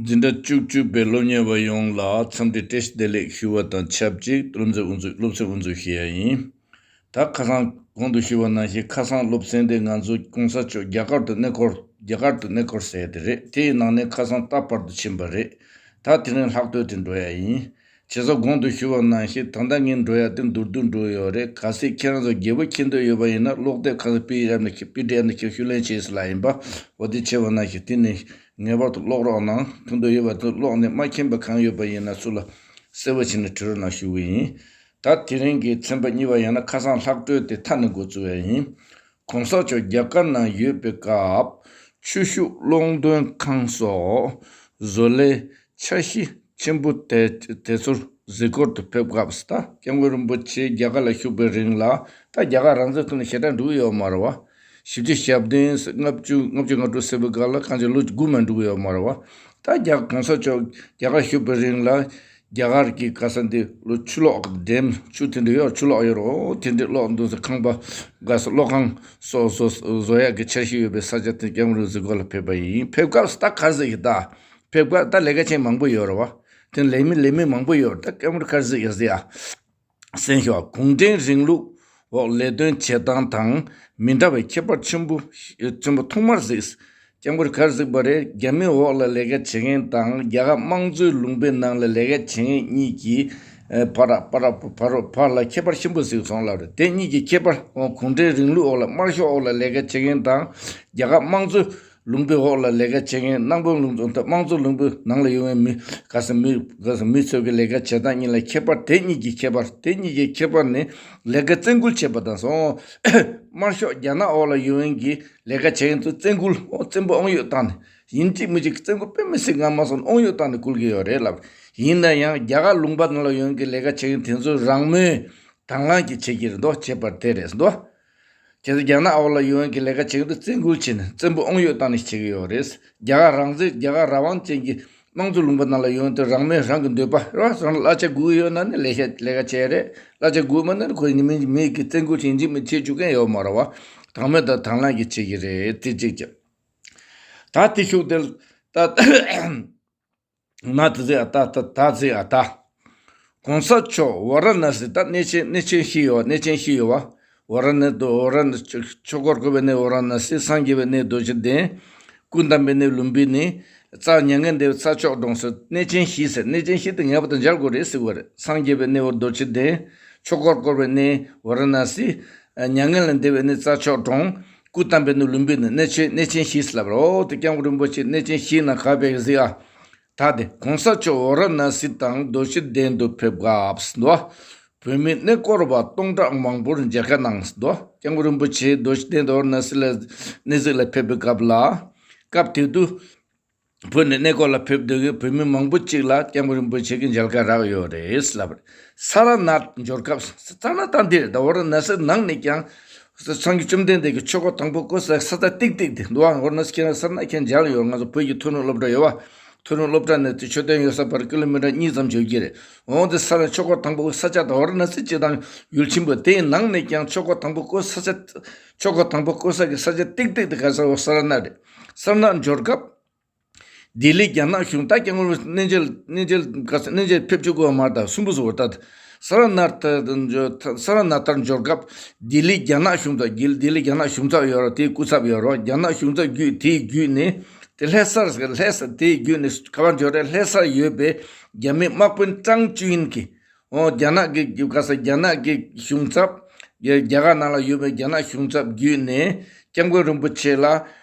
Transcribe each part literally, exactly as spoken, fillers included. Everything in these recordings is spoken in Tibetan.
འཛིན་གྲྭ་བཅུ་གཅིག་པའི་སློབ་གཉེར་བ་ཡོངས་ལ་འཚམས་འདྲི་བཀྲ་ཤིས་བདེ་ལེགས་ཞུ་བ་དང་ཆབས་ཅིག་སློབ་ཚན་དབུ་འཛུགས་སློབ་ཚན་དབུ་འཛུགས་ཞུ་ཡ་ཡིན། ད་ཁ་སང་གོང་དུ་ཞུས་པ་ནང་བཞིན་ཁ་སང་སློབ་ཚན་དེ་ང་ཚོ་གོང་ས་མཆོག་རྒྱ་གར་དུ་གནས་སྐོར། རྒྱ་གར་དུ་གནས་སྐོར་ཟེར་དེ་རེད། དེའི་ནང་ནས་ཁ་སང་རྟག་པར་དུ་ཕྱིན་པ་རེད། ད་དེ་རིང་ལྷག་ཐོག་དེ་འགྲོ་ཡ་ཡིན། བྱས་ཙང་གོང་དུ་ཞུས་པ་ནང་བཞིན་ད་ལྟ་ངས་འགྲོ་ཡ་དེ་མདོར་བསྡུས་འགྲོ་ཡོད་རེད། གལ་སྲིད་ཁྱེད་རང་ཚོ་རྒྱལ་པོ་མཁྱེན་འདོད་ཡོད་པ་ཡིན་ན་ཀློག་དེབ་ཁ་སང་པི་ཌི་ཨེཕ་ནས་པི་ཌི་ཨེཕ་ནས་ཁྱེད་ཤུགས་ལེན་བྱས་ཟེར་ལ་ཡིན་པ། འོ་དེ་བྱས་པ་ནང་བཞིན་དེ་ནས་ངེས་པར་དུ་ཀློག་རོགས་གནང་། མཁྱེན་འདོད་ཡོད་པ་དེ་ཀློག་ནས་མ་མཁྱེན་པ་གང་ཡོད་པ་ཡིན་ན་ཚུར་ལ་གསལ་པོ་བྱས་ནས་དྲི་རོགས་གནང་ཞུ་གི་ཡིན། ད་དེ་རིང་གི་ཚན་པ་གཉིས་པ་ཡང་ན་ཁ་སང་ལྷག་འཕྲོས་དེ་མཐའ་ནས་འགོ་བཙུགས་ཡ་ཡིན། གོང་ས་མཆོག་རྒྱ་གར་ནང་ཡོད་པའི་སྐབས་ཆུ་ཤུགས་གློག་འདོན་ཁང་སོགས་བཟོ་ལས་འཆར་གཞི་ཆེན་པོ་དེ་དེ་ཚོར་གཟིགས་སྐོར་དུ་ཕེབས་སྐབས་ད་སྐྱབས་མགོན་རིན་པོ་ཆེ་རྒྱ་གར་ལ་བཞུགས་པའི་རིང་ལ་ད་རྒྱ་གར་རང་བཙན་ཐོག་ནས་ཞེ་དྲག་འགྲོ་གི་ཡོད་མ་རེད་བ། བཞི་བཅུ་ཞེ་བདུན་ལྔ་བཅུ་ལྔ་བཅུ་ང་དྲུག་ཟེར་བའི་སྐབས་ལ་གང་ཅི་ལོ་དགུ་མ་འགྲོ་གི་ཡོད་མ་རེད་བ། ད་རྒྱ་གོང་ས་མཆོག་རྒྱ་གར་བཞུགས་པའི་རིང་ལ་རྒྱ་གར་གྱི་ག་ས་འདི་ལོ་ཆུ་གློག་འགྲེམས་ཆུ་དེ་འདྲ་ཡོད། ཆུ་གློག་ཡོད་རོ། དེ་འདྲའི་གློག་འདུག་ས་ཁང་པ་ག་ས་གློག་ཁང་སོགས་སོགས་བཟོ་ཡག་གི་འཆར་གཞི་ཡོད་པའི་ས་ཆ་དེ་སྐྱབས་མགོན་རིན་པོ་ཆེ་གཟིགས་སྐོར་ལ་ཕེབས་པ་ཡིན། ཕེབས་སྐབས་སུ་ད་ག་རེ་ཟེར་གི་ད་ཕེབས་སྐབས་ད་ལས་ཀ་ཆེན་མང་པོ་ཡོད་རེད་བ། དེ་ལས་མི་ལས་མི་མང་པོ་ཡོད་རེད། ད་སྐྱབས་མགོན་ག་རེ་ཟེར་གི་ཟེར་ཡ། གསན་ཤོག་གུང་ཁྲན་རིང་ལུགས་འོག་ལས་དོན་བྱེད་སྟངས་དང་མི་འདྲ་བའི་ཁྱད་པར་ཆེན་པོ་ཆེན་པོ་ཐོག་མར་གཟིགས། སྐྱབས་མགོན་ག་རེ་གཟིགས་པ་རེད། རྒྱ་མིའི་འོག་ལ་ལས་ཀ་བྱེད་མཁན་དང་རྒྱ་གར་དམངས་གཙོའི་ལུང་པའི་ནང་ལ་ལས་ཀ་བྱེད་མཁན་གཉིས་ཀྱི་ཨ་བར་བར་བར་བར་ལ་ཁྱད་པར་ཆེན་པོ་གཟིགས་སོང་ལབ་རེད། དེ་གཉིས་ཀྱི་ཁྱད་པར། འོ་གུང་ཁྲན་རིང་ལུགས་འོག་ལ་དམར་ཤོག་འོག་ལ་ལས་ཀ་བྱེད་མཁན་དང་རྒྱ་གར་དམངས་གཙོའི་ལུང་པའི་འོག་ལ་ལས་ཀ་བྱེད་མཁན། དམངས་གཙོ་ལུང་དམངས་གཙོ་ལུང་པའི་ནང་ལ་ཡོད་མཁན་མི་ག་ས་མི་ག་ས་མི་ཚོ་གི་ལས་ཀ་བྱེད་སྟངས་གཉིས་ལ་ཁྱད་པར། དེ་གཉིས་ཀྱི་ཁྱད་པར། དེ་གཉིས་ཀྱི་ཁྱད་པར་ནི་ལས་ཀ་བཙན་སྐུལ་བྱེད་པ་དང་སོང་། དམར་ཤོག་རྒྱ་ནག་འོག་ལ་ཡོད་མཁན་གྱི་ལས་ཀ་བྱེད་མཁན་ཚོ་བཙན་སྐུལ། འོ་བཙན་པོ་ཨང་གཡོག་བཏང་ནས་ཡིན་གཅིག་མིན་གཅིག་བཙན་སྐུལ་དཔེ་མི་སྲིད་ང་མ་སོང་ཨང་གཡོག་བཏང་ནས་བསྐུལ་གྱི་ཡོད་རེད་ལབ། ཡིན་ན་ཡང་རྒྱ་གར་ལུང་པ་ནང་ལ་ཡོད་མཁན་གྱི་ལས་ཀ་བྱེད་མཁན་དེ་ཚོ་རང་མོས་དང་བླངས་ཀྱིས་བྱེད་ཀྱི་རེད་འདུག་བྱེད་པར་དེ་རེད་འདུག་བྱས་ཙང་རྒྱ་ནག་འོག་ལ་ཡོད་མཁན་གྱི་ལས་ཀ་བྱེད་མཁན་དེ་བཙན་སྐུལ་བྱས་ནས་བཙན་པོ་ཨང་གཡོག་བཏང་ནས་བྱེད་ཀྱི་ཡོད་རེད། རྒྱ་གར་རང་བཙན་རྒྱ་གར་རང་དབང་ཅན་གྱི་དམངས་གཙོ་ལུང་པ་ནང་ལ་ཡོད་མཁན་དེ་རང་མོས་རང་གི་འདོད་པ་རེད་བ། རང་ལ་གླ་ཆ་དགོས་ཀྱི་ཡོད་ན་ནི་ལས་ཀ་ལས་ཀ་བྱས་རེད། གླ་ཆ་དགོས་མ་ན་ནི་ཁོ་ཡིན་མིན་མི་གི་བཙན་སྐུལ་བྱེད་ཀྱི་མི་བྱེད་བཅུག་མཁན་ཡོད་མ་རེད་བ། དང་མོས་དང་དང་བླངས་ཀྱིས་བྱེད་ཀྱི་རེད། དེ་གཅིག་བྱས། ད་དེ་ཤུགས་དེ་ད། ང་དེ་ཟིག་ཨ་ད་ད་ད་ཟིག་ཨ་ད། གོང་ས་མཆོག་ཝཱ་ར་ཎ་སི་ད་གནས་ཆེན་གནས་ཆེན་བཞི་ཡོད་བ། གནས་ཆེན་བཞི་ཡོད་བ། ཝཱ་ར་ཎ་དུ་ཝཱ་ར་ཎ་ཆོས་འཁོར་བསྐོར་བའི་གནས་ཝཱ་ར་ཎ་སི། སངས་རྒྱས་པའི་གནས་རྡོ་རྗེ་གདན། སྐུ་བལྟམས་པའི་གནས་ལུམ་བི་ནི། རྩ་མྱ་ངན་འདས་པའི་རྩྭ་མཆོག་གྲོང་ཟེར་གནས་ཆེན་བཞི་ཟེར། གནས་ཆེན་བཞི་དེ་ངེས་པར་དུ་མཇལ་དགོས་རེད་ཟེར་བ་རེད། སངས་རྒྱས་པའི་གནས་རྡོ་རྗེ་གདན། ཆོས་འཁོར་བསྐོར་བའི་གནས་ཝཱ་ར་ཎ་སི། མྱ་ངན་ལས་འདས་པའི་གནས་རྩྭ་མཆོག་གྲོང་། སྐུ་བལྟམས་པའི་གནས་ལུམ་བི་ནི། གནས་ཆེན་གནས་ཆེན་བཞི་ཟེར་ལབ་རེད། འོ་དེ་སྐྱབས་མགོན་རིན་པོ་ཆེ་གནས་ཆེན་བཞི་ནང་ག་བས་གཟིགས་ཨ། ད་དེ་གོང་ས་མཆོག་ཝཱ་ར་ཎ་སི་དང་རྡོ་རྗེ་གདན་དུ་ཕེབས་སྐབས་སུ་འདུག་བོད་མི་གནས་སྐོར་བ་སྟོང་ཕྲག་མང་པོར་མཇལ་ཁ་གནང་སོང་འདུག་སྐྱབས་མགོན་རིན་པོ་ཆེ་རྡོ་རྗེ་གདན་དུ་ཝཱ་ར་ཎ་སི་ལ་གནས་གཟིགས་ལ་ཕེབས་པའི་སྐབས་ལ། སྐབས་དེ་དུས་བོད་ནས་གནས་སྐོར་ལ་ཕེབས་སྡོད་མཁན་བོད་མི་མང་པོ་གཅིག་ལ་སྐྱབས་མགོན་རིན་པོ་ཆེ་གིས་མཇལ་ཁ་རག་ཡོད་རེད་ལབ་པ་རེད། ས་ར་ནཱཐ་འབྱོར་སྐབས། ས་ར་ནཱཐ་ད་འདིར་ད་ཝཱ་ར་ཎ་སི་ནང་ནས་ཀྱང་སངས་རྒྱས་བཅོམ་ལྡན་འདས་ཀྱི་ཆོས་འཁོར་དང་པོ་བསྐོར་ས་ས་ཆ་ཏིག་ཏིག་དེ་འདུག་ཝཱ་ར་ཎ་སི་ཁྱེད་རང་ས་ར་ནཱཐ་ཁྱེད་མཇལ་ཡོད། ང་ཚོ་བོད་ཀྱི་མཐོ་རིམ་སློབ་གྲྭ་ཡོད་བ། མཐོ་རིམ་སློབ་གྲྭ་ནས་དེ་མཆོད་རྟེན་ཡོད་ས་བར་ཀི་ལོ་མི་ཊར་གཉིས་ཙམ་འབྱོར་གྱི་རེད། འོང་དེ་ས་ར་ཆོས་འཁོར་དང་པོ་ས་ཆ་ད་ཝཱ་ར་ཎ་སི་སྤྱི་དང་ཡུལ་ཆེན་པོ་དེའི་ནང་ནས་ཀྱང་ཆོས་འཁོར་དང་པོ་བསྐོར་ས་ཆ་ཆོས་འཁོར་དང་པོ་བསྐོར་ས་གི་ས་ཆ་ཏིག་ཏིག་དེ་ག་ས་ས་ར་ནཱཐ་རེད། ས་ར་ནཱཐ་འབྱོར་སྐབས། ལྡི་ལི་རྒྱ་ནག་གཞུང་ད་སྐྱབས་མགོན་གནས་མཇལ་གནས་མཇལ་ག་ས་གནས་མཇལ་ཕེབས་བཅུག་གི་ཡོད་མ་རེད། ད་གསུམ་པོ་བཟོ་བར་ད་ས་ར་ནཱཐ་ས་ར་ནཱཐར་འབྱོར་སྐབས་ལྡི་ལི་རྒྱ་ནག་གཞུང་ཚབ་ལྡི་ལི་རྒྱ་ནག་གཞུང་ཚབ་ཡོད་རེད། དེའི་སྐུ་ཚབ་ཡོད་རེད། རྒྱ་ནག་གཞུང་ཚབ་བརྒྱུད་དེའི་བརྒྱུད་ནས་དེ་ལྷ་སར་ལྷ་ས་དེའི་བརྒྱུད་ནས་ག་པར་འབྱོར་རེད། ལྷ་སར་ཡོད་པའི་རྒྱ་མི་དམག་དཔོན་ཀྲང་ཅུན་གྱིས། འོ་རྒྱ་ནག་གི་ག་ས་རྒྱ་ནག་གི་གཞུང་ཚབ། རྒྱ་རྒྱ་གར་ནང་ལ་ཡོད་པའི་རྒྱ་ནག་གཞུང་ཚབ་བརྒྱུད་ནས་སྐྱབས་མགོན་རིན་པོ་ཆེ་ལ་ཨ་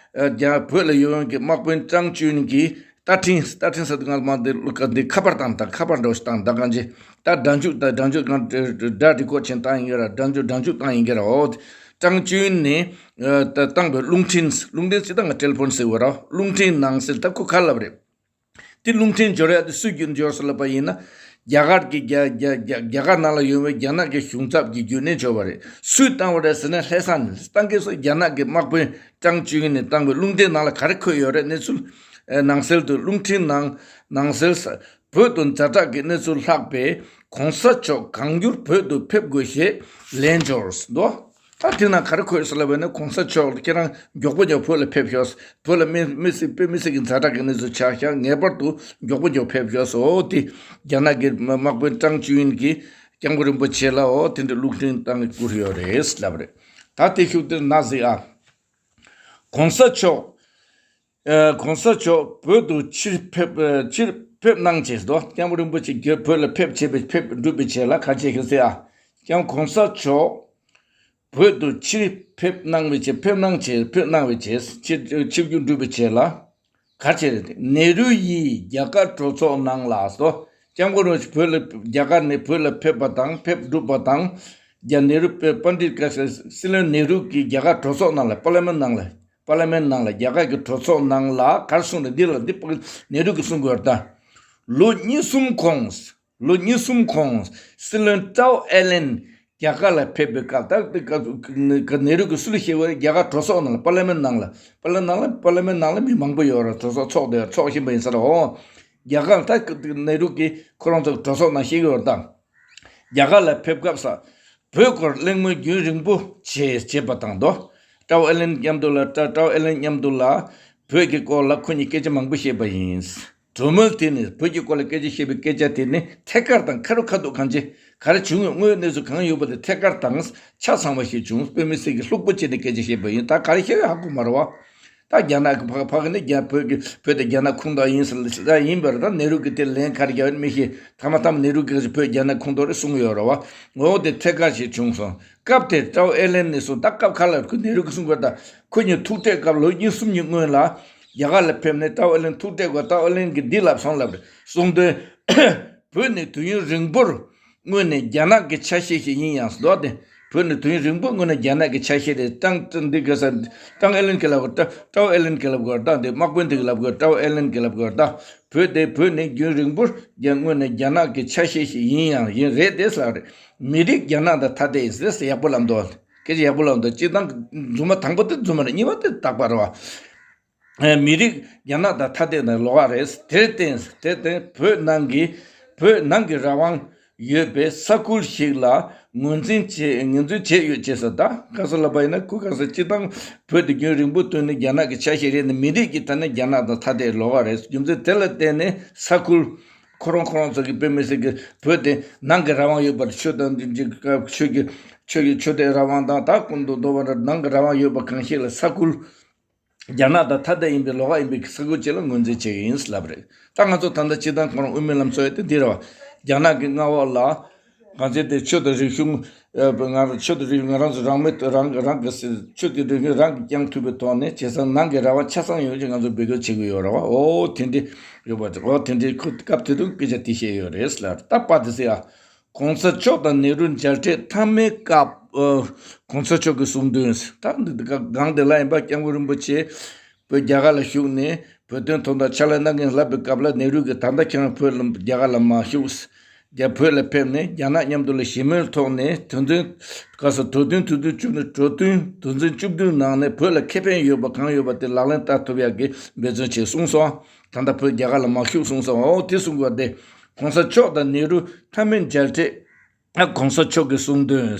རྒྱ་བོད་ལ་ཡོད་མཁན་གྱི་དམག་དཔོན་ཀྲང་ཅུན་གྱིས་རྟ་འཕྲིན་རྟ་འཕྲིན་ཟེར་དུས་ང་མ་འདི་ཀླུ་ཀ་འདི་ཁ་པར་དང་དང་ཁ་པར་འདྲ་བོ་ཞིག་དང་ད་གང་ཅི་ད་སྒྲ་འཇུག་ད་སྒྲ་འཇུག་ང་སྒྲ་རི་ཀོར་ཌ་བྱས་བཏང་ཡིན་གྱི་ར། སྒྲ་འཇུག་སྒྲ་འཇུག་བཏང་ཡིན་གྱི་ར། འོ་ཀྲང་ཅུན་ནས་ཨ་ད་བཏང་པའི་རླུང་འཕྲིན་རླུང་འཕྲིན་ཟེར་ད་ང་ཊེ་ལི་ཕོན་ཟེར་བ་ར། རླུང་འཕྲིན་ནང་གསལ་ད་ཁོ་ཁ་ལབ་རེད། དེ་རླུང་འཕྲིན་འབྱོར་ཡ་དེ་སུས་བརྒྱུད་འབྱོར་སོང་ལབ་པ་ཡིན་ན། རྒྱ་གར་གྱི་རྒྱ་རྒྱ་རྒྱ་རྒྱ་གར་ནང་ལ་ཡོད་པའི་རྒྱ་ནག་གི་གཞུང་ཚབ་ཀྱི་བརྒྱུད་ནས་འབྱོར་བ་རེད། སུས་བཏང་བ་རེད་ཟེར་ན་ལྷ་ས་ནས་བཏང་གི་སོ་རྒྱ་ནག་གི་དམག་དཔོན་ཀྲང་ཅུན་ནས་བཏང་བའི་རླུང་འཕྲིན་ནང་ལ་ག་རེ་འཁོད་ཡོད་རེད། གནས་ཚུལ་ནང་གསལ་དུ་རླུང་འཕྲིན་ནང་ནང་གསལ་ས་བོད་དུ་ཛ་དྲག་གི་གནས་ཚུལ་ལྷག་པའི་གོང་ས་མཆོག་གང་མགྱོགས་བོད་དུ་ཕེབས་དགོས་ཞེས་ལན་འབྱོར་འདུག་ད་དེ་ན་ག་རེ་འཁོད་ཟེར་ལབ་པ་ཡིན་ན། གོང་ས་མཆོག་ཁྱེད་རང་མགྱོགས་པོ་མགྱོགས་བོད་ལ་ཕེབས་ཤོག། བོད་ལ་དམིགས་བསལ་དཔེ་མི་སྲིད་ཀྱི་ཛ་དྲག་གི་གནས་ཚུལ་ཆགས་ཤག། ངེས་པར་དུ་མགྱོགས་པོ་མགྱོགས་ཕེབས་ཤོག་ཟེར། འོ་དེ་རྒྱ་ནག་གི་དམག་དཔོན་ཀྲང་ཅུན་གྱིས་སྐྱབས་མགོན་རིན་པོ་ཆེ་ལ་འོ་དེ་འདྲ་གློག་འཕྲིན་བཏང་གི་བསྐུར་ཡོད་རེད་ལབ་རེད། ད་དེ་ཤུགས་དེ་ན་ཟིག་ཨ། གོང་ས་མཆོག་ཨ། གོང་ས་མཆོག་བོད་དུ་ཕྱིར་ཕེབས། ཨ། ཕྱིར་ཕེབས་གནང་བྱས་སོ། སྐྱབས་མགོན་རིན་པོ་ཆེ་རྒྱ་བོད་ལ་ཕེབས་བྱས་པའི་ཕེབས་འགྲུབ་པའི་རྗེས་ལ་ག་བྱེད་ཤོག་ཟེར་ཨ། ཀྱང་གོང་ས་མཆོག་བོད་དུ་ཕྱིར་ཕེབས་གནང་བའི་རྗེས། ཕེབས་གནང་བྱས། ཕེབས་གནང་བའི་རྗེས། ཕྱིར་ཕྱིར་རྒྱུ་འགྲུབ་པའི་རྗེས་ལ་ག་བྱེད་རེད། ནེ་རུ་ཡིས་རྒྱ་གར་གྲོས་ཚོགས་ནང་ལ་སོ། སྐྱབས་མགོན་རིན་པོ་ཆེ་བོད་ལ་རྒྱ་གར་ནས་བོད་ལ་ཕེབས་པ་དང་ཕེབས་འགྲུབ་པ་དང་། རྒྱ་ནེ་རུ་པེ་པཎྜི་ཏ་སྲིད་བློན་ནེ་རུ་གིས་རྒྱ་གར་གྲོས་ཚོགས་ནང་ལ། པར་ལི་མེན་ནང་ལ། པར་ལི་མེན་ནང་ལ་རྒྱ་གར་གྱི་གྲོས་ཚོགས་ནང་ལ་ག་རེ་གསུངས་རེད། འདི་ལ་འདི་ནེ་རུ་གིས་གསུང་དགོས་རེད་ད། ལོ་གཉིས་གསུམ་གོང་། ལོ་གཉིས་གསུམ་གོང་སྲིད་བློན་ཀྲའོ་ཨེ་ལེན་རྒྱ་གར་ལ་ཕེབས་པའི་སྐབས། ད་ཀ་ནེ་རུ་གིས་སུ་ལ་བཤད་པ་རེད། རྒྱ་གར་གྲོས་ཚོགས་ནང་ལ། པར་ལི་མེན་ནང་ལ། པར་ལི་ནང་ལ། པར་ལི་མེན་ནང་ལ་མི་མང་པོ་ཡོད་རེད། གྲོས་ཚོགས་ཚོགས་བསྡད། ཚོགས་བཞིན་པ་ཡིན་ས་རེད། འོ། རྒྱ་གར་ད་ནེ་རུ་གིས་ཁོ་རང་ཚོ་གྲོས་ཚོགས་ནང་བཤད་ཀྱི་ཡོད་རེད་ད། རྒྱ་གར་ལ་ཕེབས་སྐབས་སུ་བོད་སྐོར་གླེང་མོལ་རྒྱུན་རིང་པོ་བྱས་བྱས་པ་དང་དོ། ཀྲའོ་ཨེ་ལེན་མཉམ་དུ་ལ། ཀྲའོ་ཀྲའོ་ཨེ་ལེན་མཉམ་དུ་ལ་བོད་ཀྱི་སྐོར་ལ་ཁོ་གཉིས་སྐད་ཆ་མང་པོ་བཤད་པ་ཡིན། གྲོས་མོལ་དེ་ནི། བོད་ཀྱི་སྐོར་ལ་སྐད་ཆ་བཤད་པའི་སྐད་ཆ་དེ་ནི་ཐད་ཀར་དང་ཁ་རུ་ཁ་ཐུག་གང་ཅི་ག་རེ་བྱུང་ཡོད། དངོས་ཡོད་གནས་ཚུལ་གང་ཡོད་པ་དེ་ཐད་ཀར་དང་ཆ་ཚང་བ་ཞིག་བྱུང་། དཔེ་མི་སྲིད་ཀྱི་ལྷུག་པོ་བྱས་ནས་སྐད་ཆ་བཤད་པ་ཡིན། ད་ག་རེ་བཤད་ཡོད་ཧ་གོ་མ་རེད་བ། ད་རྒྱ་ནག་གི་ཕ་ཕ་གི་ནི་རྒྱ་བོད་ཀྱི་བོད་དེ་རྒྱ་ནག་ཁོངས་གཏོགས་ཡིན་ཟེར་ལ་ད་ཡིན་པར། ད་ནེ་རུ་གི་དེ་ལན་ག་རེ་རྒྱག་ཡོད་མི་ཤེས། ཐ་མ་ཐ་མ་ནེ་རུ་གིས་བོད་རྒྱ་ནག་ཁོངས་གཏོགས་རེད་གསུངས་ཡོད་རེད་བ། འོ་དེ་ཐད་ཀར་ཞིག་བྱུང་སོང་། སྐབས་དེར་ཀྲའོ་ཨེ་ལེན་ནས་གསུངས། ད་སྐབས་ཁ་ལ་ཁོ་ནེ་རུ་གིས་གསུངས་པ་ད། ཁོ་གཉིས་ཐུག་འཕྲད་སྐབས་ལོ་གཉིས་གསུམ་གྱི་སྔོན་ལ་རྒྱ་གར་ལ་ཕེབས་ནས་ཀྲའོ་ཨེ་ལེན་ཐུག་འཕྲད་སྐབས་ཀྲའོ་ཨེ་ལེན་གྱིས་འདི་ལབ་སོང་ལབ་རེད། གསུངས་དོན། བོད་ནི་དུས་ཡུན་རིང་པོར་སྔོན་ནས་རྒྱ་ནག་གི་ཆ་ཤས་ཤིག་ཡིན་ཡང་ཟེར་དོ། དེ་བོད་ནི་དུས་ཡུན་རིང་པོ་སྔོན་ནས་རྒྱ་ནག་གི་ཆ་ཤས་རེད། ཀྲང་ཀྲང་འདི་ག་ས་ཀྲང་ཨེ་ལེན་གྱིས་ལབ་དགོས། ཀྲའོ་ཀྲའོ་ཨེ་ལེན་གྱིས་ལབ་དགོས་ད། འདི་དམག་དཔོན་དེ་གིས་ལབ་དགོས། ཀྲའོ་ཨེ་ལེན་གྱིས་ལབ་དགོས་ད། བོད་དེ་བོད་ནི་རྒྱུན་རིང་པོར་རྒྱ་སྔོན་ནས་རྒྱ་ནག་གི་ཆ་ཤས་ཤིག་ཡིན་ཡང་ཡིན་རེད་དེ་ཟེར་རེད། མི་རིགས་རྒྱ་ནག་དང་ཐ་དད་ཡིན་ཟེར་ཡག་པོ་ལབ་འདུག། སྐད་ཆ་ཡག་པོ་ལབ་འདུག། སྤྱིར་བཏང་རྫུན་མ་དང་པོ་དེ་རྫུན་མ་རེད། གཉིས་པ་དེ་རྟག་པ་རེད་བ། མི་རིགས་རྒྱ་ནག་དང་ཐ་དད་ནས་ལོགས་ཀ་རེད། དེར་བརྟེན་དེར་བརྟེན་བོད་ནང་གི་བོད་ནང་གི་རང་དབང་ཡོད་པའི་ས་ཁུལ་ཞིག་ལ་ངོས་འཛིན་བྱེད་ངོས་འཛིན་བྱས་ཡོད་ཅེས་ཟེར། ད་ག་ས་ལབ་པ་ཡིན་ན་ཁོ་ག་ས་སྤྱིར་བཏང་བོད་དེ་རྒྱུན་རིང་པོ་དུས་ནས་རྒྱ་ནག་གི་ཆ་ཤས་རེད་ནས། མི་རིགས་ཀྱི་ཐད་ནས་རྒྱ་ནག་དང་ཐ་དད་ལོགས་ཀ་རེད། རྒྱུ་མཚན་དེ་ལ་བརྟེན་ནས་ས་ཁུལ་ཁོ་རང་ཁོ་རང་ཚོ་གི་དཔེ་མི་སྲིད་ཀྱི་བོད་དེ་ནང་གི་རང་དབང་ཡོད་པར། ཆོས་དང་ཆོས་ཀྱི་ཆོས་ཀྱི་ཆོས་དད་རང་དབང་དང་། ད་ཀུན་ཏུ་བདེ་བ་འདྲ་ནང་གི་རང་དབང་ཡོད་པ་གང་ཞིག་ལ་ས་ཁུལ་རྒྱ་ནག་དང་ཐ་དད་ཡིན་པའི་ལོགས་ཀ་ཡིན་པའི་ས་ཁུལ་ཅིག་ལ་ངོས་འཛིན་བྱེད་ཀྱི་ཡིན་ལབ་རེད། ད་ང་ཚོ་ད་ལྟ་སྤྱིར་བཏང་ཁོ་རང་དབུ་མའི་ལམ་ཚོགས་ཡ་དེ་འདི་རེད་བ། རྒྱ་ནག་གི་མངའ་འོག་ལ་གང་ཚེ་དེ་ཆོས་དང་རིག་གཞུང་། ཨ། ང་རང་ཆོས་དང་རིག་གཞུང་ང་རང་ཚོ་རང་མོས་རང་རང་གི་ཆོས་དང་རིག་གཞུང་རང་གིས་བསྐྱང་ཐུབ་པའི་ཐོག་ནས། བྱས་ཙང་ནང་གི་རང་དབང་ཆ་ཚང་ཡོང་ཆེད་ང་ཚོ་འབོད་སྐུལ་བྱེད་ཀྱི་ཡོད་རེད་བ། འོ་དེ་འདྲ་ཡོད་པ་རེད། འོ་དེ་འདྲ་ཁོ་སྐབས་དེ་དུས་སྐད་ཆ་དེ་བཤད་ཡོད་རེད་ལབ། ད་པ་དེ་ཟེར་ཡ། གོང་ས་མཆོག་དང་ནེ་རུ་མཇལ་འཕྲད་མཐའ་མའི་སྐབས། ཨ། གོང་ས་མཆོག་གིས་གསུངས་དོན། ད་འདི་ག་སྒང་དེ་ལ་ཡིན་པ། སྐྱབས་མགོན་རིན་པོ་ཆེ་བོད་རྒྱ་གར་ལ་བཞུགས་ནས་བོད་དོན་ཐོག་ལ་ཕྱག་ལས་གནང་གིན་ལབ་པའི་སྐབས་ལ་ནེ་རུ་གིས་ད་ལྟ་ཁྱེད་རང་བོད་ལ་རྒྱ་གར་ལ་མ་བཞུགས། རྒྱ་བོད་ལ་ཕེབས་ནས་རྒྱ་ནག་མཉམ་དུ་ལ་ཞི་མོལ་ཐོག་ནས་དོན་ཚན་ག་ས་གྲོས་མཐུན་དོན་ཚན་བཅུ་བདུན། གྲོས་མཐུན་དོན་ཚན་བཅུ་བདུན་ནང་ནས་བོད་ལ་ཁེ་ཕན་ཡོད་པ་གང་ཡོད་པ་དེ་ལག་ལེན་བསྟར་ཐུབ་ཡག་གི་འབད་བརྩོན་བྱེད་གསུངས་སོང་། ད་ལྟ་བོད་རྒྱ་གར་ལ་མ་བཞུགས་གསུངས་སོང་། འོ་དེ་གསུང་དགོས་ཏེ། གོང་ས་མཆོག་དང་ནེ་རུ་མཐའ་མའི་མཇལ་འཕྲད། ཨ། གོང་ས་མཆོག་གིས་གསུངས་དོན།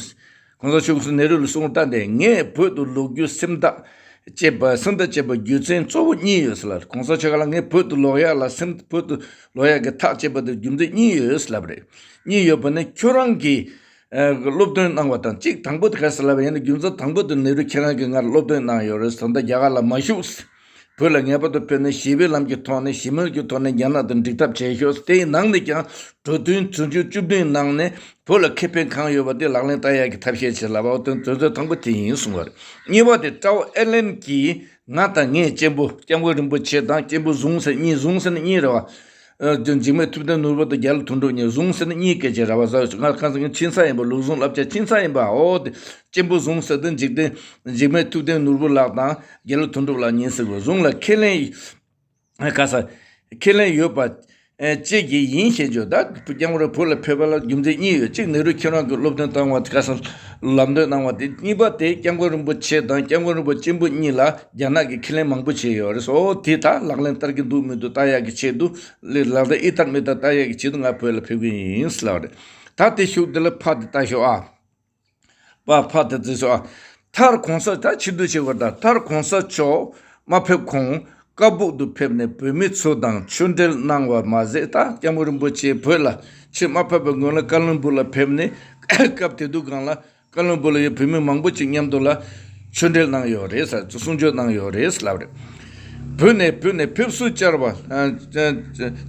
གོང་ས་མཆོག་གིས་ནེ་རུ་ལ་གསུངས། ད་འདི་ངས་བོད་དུ་ལོག་རྒྱུ་སེམས་ཐག་བཅད་པ། སེམས་ཐག་བཅད་པའི་རྒྱུ་མཚན་གཙོ་བོ་གཉིས་ཡོད་ཟེར་ལབ། གོང་ས་མཆོག་ལ་ངས་བོད་དུ་ལོག་ཡག་ལ་སེམས། བོད་དུ་ལོག་ཡག་གི་ཐག་བཅད་པ་དེ་རྒྱུ་མཚན་གཉིས་ཡོད་ཟེར་ལབ་རེད། གཉིས་ཡོད་པ་ནི་ཁྱོད་རང་གིས། ཨ། སློབ་སྟོན་གནང་བ་དང་གཅིག། དང་པོ་དེ་ག་ཟེར་ལབ་པ་ཡིན་ན། རྒྱུ་མཚན་དང་པོ་དེ་ནེ་རུ་ཁྱེད་རང་གིས་ང་ལ་སློབ་སྟོན་གནང་ཡོད་རེད། ད་ལྟ་རྒྱ་གར་ལ་མ་བཞུགས། བོད་ལ་ངེས་པར་དུ་ཕེབས་ནས་ཞི་བའི་ལམ་གྱི་ཐོག་ནས་ཞི་མོལ་གྱི་ཐོག་ནས་རྒྱ་ནག་དང་འགྲིག་ཐབས་བྱེད་ཤོག། དེའི་ནང་ནས་ཀྱང་གྲོས་མཐུན་དོན་ཚན་བཅུ་བདུན་ནང་ནས་བོད་ལ་ཁེ་ཕན་གང་ཡོད་པ་དེ་ལག་ལེན་བསྟར་ཡག་གི་ཐབས་ཤེས་བྱེད་ལབ་པ། དོན་དོན་ཚན་དང་པོ་དེ་ཡིན་གསུངས་པ་རེད། གཉིས་པ་དེ་ཀྲའོ་ཨེ་ལེན་གྱིས་ང་དང་ངའི་གཅེན་པོ་སྐྱབས་མགོན་རིན་པོ་ཆེ་དང་། གཅེན་པོ་ཟུང་ཟེར་གཉིས། ཟུང་ཟེར་ན་གཉིས་རེད་བ། ཨ། འཇིགས་མེད་ཐུབ་བསྟན་ནོར་བུ་དང་རྒྱ་ལོ་དོན་གྲུབ་གཉིས། ཟུང་ཟེར་ན་གཉིས་སྐད་ཆ་རེད་བ། ང་ཁ་སང་ཕྱིན་ཚར་ཡིན་པ། ལུགས་ཟུང་བསླབ་བྱ་ཕྱིན་ཚར་ཡིན་པ། འོ་དེ། གཅེན་པོ་ཟུང་ཟེར་དེ་འཇིག་རྟེན། འཇིགས་མེད་ཐུབ་བསྟན་ནོར་བུ་ལགས་དང་རྒྱ་ལོ་དོན་གྲུབ་ལགས་གཉིས་ཟེར་དགོས། ཟུང་ལ་ཁས་ལེན། ཨ། ག་ས། ཁས་ལེན་ཡོད་པ། ཨ། བཅས་ཀྱི་ཡིན་ཞེས་བརྗོད། ད་སྐྱབས་མགོན་རིན་པོ་ཆེ་བོད་ལ་ཕེབས་པ་ལ་རྒྱུ་མཚན་གཉིས་ཡོད། གཅིག་ནེ་རུ་ཁྱེད་རང་གིས་སློབ་སྟོན་བཏང་བ་ག་ས་ལམ་སྟོན་གནང་བ་དེ། གཉིས་པ་དེ་སྐྱབས་མགོན་རིན་པོ་ཆེ་དང་སྐྱབས་མགོན་རིན་པོ་ཆེ་གཅེན་པོ་གཉིས་ལ་རྒྱ་ནག་གིས་ཁས་ལེན་མང་པོ་བྱས་ཡོད་རེད། འོ་དེ་ད་ལག་ལེན་བསྟར་གྱི་འདུག་མི་འདུག་ལྟ་ཡག་གི་ཆེད་དུ། ལག་ལེན་ཨི་ཐར་མི་ཐར་ལྟ་ཡག་གི་ཆེད་དུ་ང་བོད་ལ་ཕེབས་ཀྱི་ཡིན་ལབ་རེད། ད་དེ་ཤུགས་དེ་ལ་ཕ་དེ་ལྟ་ཤོག་ཨ། པ་ཕ་དེ་བརྩིས་སོ། ཨ། མཐར་གོང་ས། ད་ཕྱིར་བསྡུ་བྱེད་དགོས། ད་མཐར་གོང་ས་མཆོག་མ་ཕེབས་གོང་ཀ་སྦུག་ཏུ་ཕེབས་ནས་བོད་མི་ཚོ་དང་ཆོས་འབྲེལ་གནང་བ་མ་ཟད། ད་སྐྱབས་མགོན་རིན་པོ་ཆེ་བོད་ལ་ཕྱིར་མ་ཕེབས་པའི་སྔོན་ལ་ཀ་ལོན་སྦུག་ལ་ཕེབས་ནས་སྐབས་དེ་དུས་སྒང་ལ་ཀ་ལོན་སྦུག་ལ་ཡོད་བོད་མི་མང་པོ་ཅིག་མཉམ་དུ་ལ་ཆོས་འབྲེལ་གནང་ཡོད་རེད་ཟེར། གསུང་ཆོས་གནང་ཡོད་རེད་ལབ་རེད། བོད་ནས་བོད་ནས་ཕེབས་བསུ་བཅར་བ། ཨ།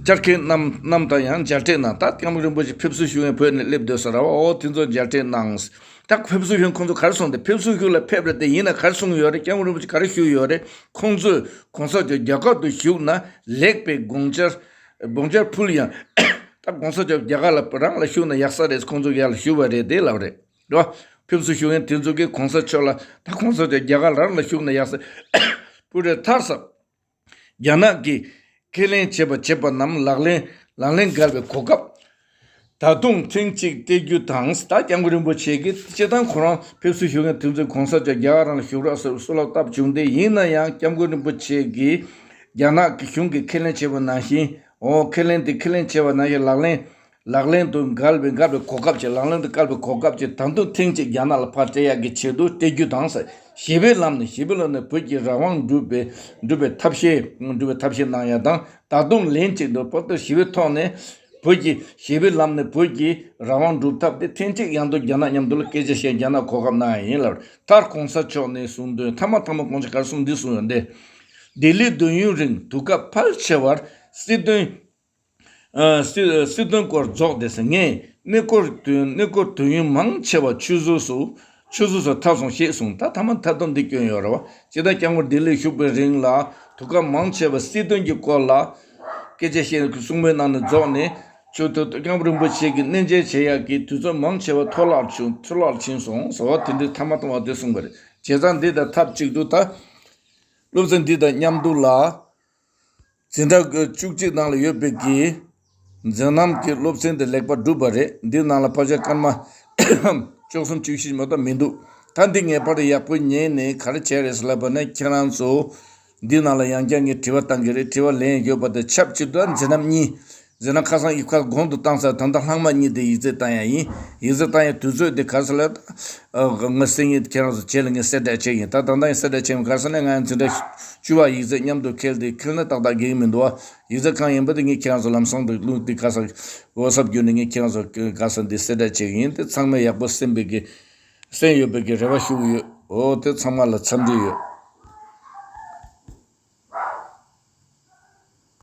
བཅར་མཁན་རྣམས་རྣམས་དང་ཡང་མཇལ་འཕྲད་གནང་། ད་སྐྱབས་མགོན་རིན་པོ་ཆེ་ཕེབས་བསུ་ཞུ་མཁན་བོད་ནས་སླེབས་སྡོད་ས་རེད་བ། འོ་དེ་ཚོ་མཇལ་འཕྲད་གནང་། ད་ཕེབས་བསུ་ཞུ་མཁན་ཁོང་ཚོ་ག་རེ་གསུངས་ཏེ། ཕེབས་བསུ་ཞུ་ལ་ཕེབས་རེད་དེ། ཡིན་ན་ག་རེ་གསུངས་ཡོད་རེད། སྐྱབས་མགོན་རིན་པོ་ཆེ་ག་རེ་ཞུས་ཡོད་རེད། ཁོང་ཚོས་གོང་ས་མཆོག་རྒྱ་གར་དུ་བཞུགས་ན་ལེགས་པའི་དགོངས་འཆར་དགོངས་འཆར་ཕུལ་ཡང་། ད་གོང་ས་མཆོག་རྒྱ་གར་ལ་རང་ལ་བཞུགས་ན་ཡག་ས་རེད། ཁོང་ཚོ་ཡར་ལ་བཞུགས་པ་རེད་དེ་ལབ་རེད། རེད་བ། ཕེབས་བསུ་ཞུ་མཁན་དེ་ཚོ་གིས་གོང་ས་མཆོག་ལ། ད་གོང་ས་མཆོག་རྒྱ་གར་རང་ལ་བཞུགས་ན་ཡག་ས་ཕུལ་རེད། མཐར་ས། རྒྱ་ནག་གིས་ཁས་ལེན་བྱས་པ་བྱས་པ་རྣམས་ལག་ལེན་ལག་ལེན་འགལ་བའི་གོ་སྐབས་ད་དུང་ཐེངས་གཅིག་སྤྲད་རྒྱུ་དང་། ད་སྐྱབས་མགོན་རིན་པོ་ཆེ་གིས་སྤྱིར་བཏང་ཁོ་རང་ཕེབས་བསུ་ཞུ་མཁན་དེ་ཚོས་གོང་ས་མཆོག་རྒྱ་གར་རང་ལ་བཞུགས་རོགས་ཟེར་གསོལ་བ་བཏབ་བྱུང་སྟེ། ཡིན་ན་ཡང་སྐྱབས་མགོན་རིན་པོ་ཆེ་གིས་རྒྱ་ནག་གི་གཞུང་གིས་ཁས་ལེན་བྱས་པ་ནང་བཞིན། འོ་ཁས་ལེན་དེ་ཁས་ལེན་བྱས་པ་ནང་བཞིན་ལག་ལེན་ལག་ལེན་དུ་འགལ་བའི་འགལ་བའི་གོ་སྐབས་ཀྱི། ལག་ལེན་དུ་བཀལ་བའི་གོ་སྐབས་ཀྱི་ད་དུང་ཐེངས་གཅིག་རྒྱ་ནག་ལ་ཕར་སྤྲད་ཡག་གི་ཆེད་དུ་སྤྲད་རྒྱུ་དང་ཟེར། ཞི་བའི་ལམ་ནས། ཞི་བའི་ལམ་ནས་བོད་ཀྱི་རང་དབང་སྒྲུབ་པའི་སྒྲུབ་པའི་ཐབས་ཤེས་སྒྲུབ་པའི་ཐབས་ཤེས་གནང་ཡ་དང་། ད་དུང་ལན་གཅིག་ཏུ་བོད་དུ་ཞི་བའི་ཐོག་ནས་བོད་ཀྱི་ཞི་བའི་ལམ་ནས་བོད་ཀྱི་རང་དབང་སྒྲུབ་ཐབས་དེ་ཐེངས་གཅིག་ཡང་དུ་རྒྱ་ནག་མཉམ་དུ་ལ་སྐད་ཆ་བཤད། རྒྱ་ནག་གོ་སྐབས་གནང་ཡ་ཡིན་ལབ། མཐར་གོང་ས་མཆོག་ནས་གསུངས་དོན། ཐ་མ་ཐ་མ་གོང་ས་ག་རེ་གསུངས་འདི་གསུངས་ཡོད་འདི། ལྡི་ལི་དུས་ཡུན་རིང་དུས་སྐབས་ཕལ་ཆེ་བར་སྲིད་དོན། ཨ། སྲིད་སྲིད་དོན་སྐོར་རྫོགས་ཏེ་ཟེར། ངས་གནས་སྐོར་དུས་གནས་སྐོར་དུས་ཡུན་མང་ཆེ་བ་ཆུད་ཟོས་སུ་ཆུད་ཟོས་སུ་ཐལ་སོང་ཞེས་གསུངས། ད་ཐ་མ་མཐའ་དོན་འདི་སྐྱོན་ཡོད་རེད་བ། སྤྱིར་བཏང་སྐྱབས་མགོན་ལྡི་ལིར་བཞུགས་པའི་རིང་ལ་དུས་སྐབས་མང་ཆེ་བ་སྲིད་དོན་གྱི་སྐོར་ལ་སྐད་ཆ་བཤད། གསུང་མོལ་གནང་ནས་རྫོགས་ནས། ཆུ་ཐོག་སྐྱབས་མགོན་རིན་པོ་ཆེ་གི་གནས་མཇལ་བྱེད་ཡག་གི་དུས་ཚོད་མང་ཆེ་བ་འཕྲོ་བརླག་བྱུང་འཕྲོ་བརླག་ཕྱིན་སོང་ཟེར་བ་དེ་འདྲའི་ཐ་མ་ཐ་མ་དེ་གསུངས་པ་རེད། བྱས་ཙང་འདི་དང་ཐབས་གཅིག་ཏུ་ད་སློབ་ཚན་འདི་དང་མཉམ་དུ་ལ། འཛིན་གྲྭ་བཅུ་གཅིག་ནང་ལ་ཡོད་པའི་གི་མཛད་རྣམ་གྱི་སློབ་ཚན་དེ་ལེགས་པར་གྲུབ་པ་རེད། འདི་ནང་ལ་ཕལ་ཆེར་སྐར་མ་བཅུ་གསུམ་བཅུ་བཞི་མ་གཏོགས་མི་འདུག་ད་འདི་ངེས་པར་ཡག་པོ་ཉན་ནས་ག་རེ་བྱས་རེད་ཟེར་ལབ་པ་ན། ཁྱེད་རང་ཚོ་འདི་ནང་ལ་ཡང་བསྐྱར་ངས་དྲི་བ་བཏང་གི་རེད། དྲི་བ་ལན་ཡོད་པ་དང་ཆབས་ཅིག་ཏུ་མཛད་རྣམ་གཉིས། མཛད་རྣམ་ཁ་སང་ཡིག་ཁ་གོང་དུ་བཏང་ཚར། ད་ལྟ་ལྷག་མ་གཉིས་དེ་ཡིག་ཚད་བཏང་ཡ་ཡིན། ཡིག་ཚད་བཏང་ཡ་དུས་ཚོད་དེ་ག་རེ་ཟེར་ལབ། ཨ། ང་སེང་གེ་ཁྱེད་རང་ཚོ་རྗེས་ལ་ངས་གསལ་བསྒྲགས་བྱེད་ཀྱི་ཡིན། ད་ད་ལྟ་ཡང་གསལ་བསྒྲགས་བྱེད་ཀྱི་ཡིན། ག་རེ་ཟེར་ན་ང་འཛིན་གྲྭ་བཅུ་པ་ཡིག་ཚད་མཉམ་དུ་འཁེལ་ཏེ། འཁེལ་ན་ཏག་ཏག་འགྲིག་གི་མི་འདུག་བ། ཡིག་ཚད་གང་ཡིན་པ་དེ་ངས་ཁྱེད་རང་ཚོ་ལམ་སང་དུ་བླུགས་ཏེ། ཁ་སང་ཝ་ཊི་སེབ་བརྒྱུད་ནས་ངས་ཁྱེད་རང་ཚོ་ག་ས་འདི་གསལ་བསྒྲགས་བྱེད་ཀྱི་ཡིན། དེ་ཚང་མས་ཡག་པོ་གསན་པའི་གི་གསན་ཡོད་པའི་གི་རེ་བ་ཞུ་གི་ཡོད། འོ་དེ་ཚང་མ་ལ་འཚམས་འདྲི་ཡོད།